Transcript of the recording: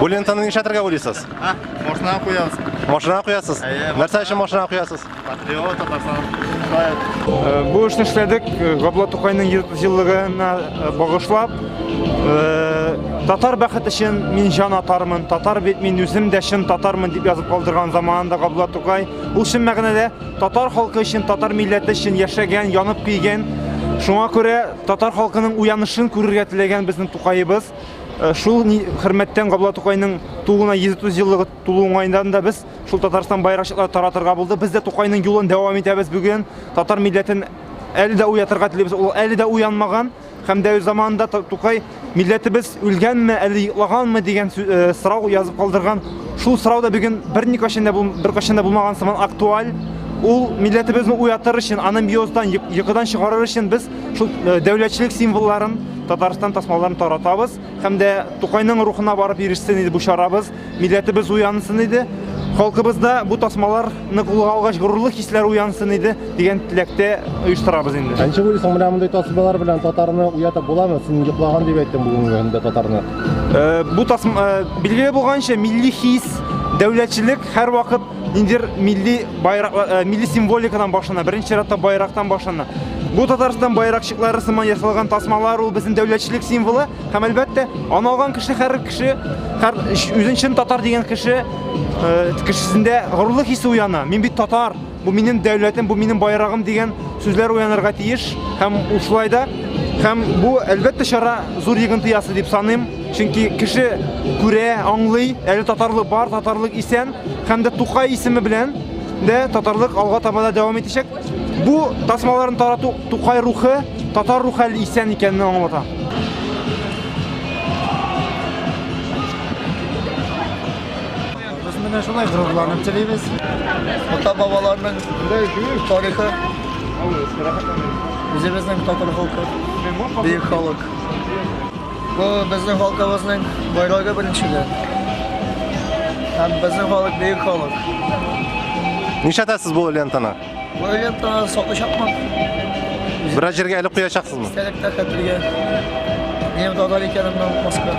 Бу лентаны нишләтергә уйлыйсыз? А, машинага куябыз. Машинага куясыз? Әйе. Нәрсә өчен машинага куясыз? Патриот Татарстан. Шулай. Бу эшне эшләдек Габдулла Тукайның 130 еллыгына багышлап. Татар бәхет өчен мин җан атармын, татар бит мин үзем дә чын татармын дип язып калдырган заманында Габдулла Тукай. Ул чын мәгънәдә татар халкы өчен, татар милләте өчен яшәгән, янып көйгән. Шуңа күрә татар халкының уянышын күрергә теләгән безнең Тукаебыз. Шул хөрмәттән Габдулла Тукайның тууына 130 еллыгы тулу уңаеннан да без шул Татарстан байракчыклары таратырга булды. Без дә Тукайның юлын дәвам итәбез бүген. Татар милләтен әле дә уятырга телибез. Ул әле дә уянмаган. Һәм дә үз заманында Тукай милләтебез үлгәнме, әле йоклаганмы дигән сорау язып калдырган. Шул сорау да бүген берникайчан да беркайчан да булмаган сыман актуаль. Ул милләтебезне уятыр өчен, анабиоздан, йокыдан чыгарыр өчен без шул дәүләтчелек символларын, Татарстан тасмаларын таратабыз. Һәм дә Тукайның рухына барып ирешсен иде бу чарабыз, милләтебез уянсын иде, халкыбызда бу тасмаларны кулга алгач горурлык хисләре уянсын иде дигән теләктә оештырабыз инде. Ә ничек уйлыйсың, менә мондый тасмалар белән татарны уятып буламы? Син йоклаган дип әйттең бүгенге көндә татарны. Бу тасма, билгеле булганча, милли хис, дәүләтчелек һәрвакыт ниндидер милли байрак, милли символикадан башлана, беренче чиратта байрактан башлана. Бу Татарстан байракчыклары сыман ясалган тасмалар ул безнең дәүләтчелек символы һәм әлбәттә, аны алган кеше һәр кеше, һәр үзен чын татар дигән кеше кешесендә горурлык хисе уяна. Мин бит татар, бу минем дәүләтем, бу минем байрагым дигән сүзләр уянырга тиеш һәм ул шулай да. Һәм бу әлбәттә чара зур йогынты ясый дип саныйм. Чөнки кеше күрә, аңлый, әле татарлык бар, татарлык исән. Һәм дә Тукай исеме белән дә татарлык алга таба да дәвам итәчәк. Бу тасмаларны тарату Тукай рухы, татар рухы әле исән икәнен аңлата. Без менә шулай горурланып телибез. Ата-бабаларның тарихы, үзебезнең татар халкы, бөек халык. Бу безнең халкыбызның байрагы беренчедән. Һәм безнең халык бөек халык. Нишләтәсез бу лентаны? Бу лентаны сатачакмын. Берәр җиргә элеп куячаксызмы? Истәлектә хәтергә. Минем татар икәнемне онытмаска.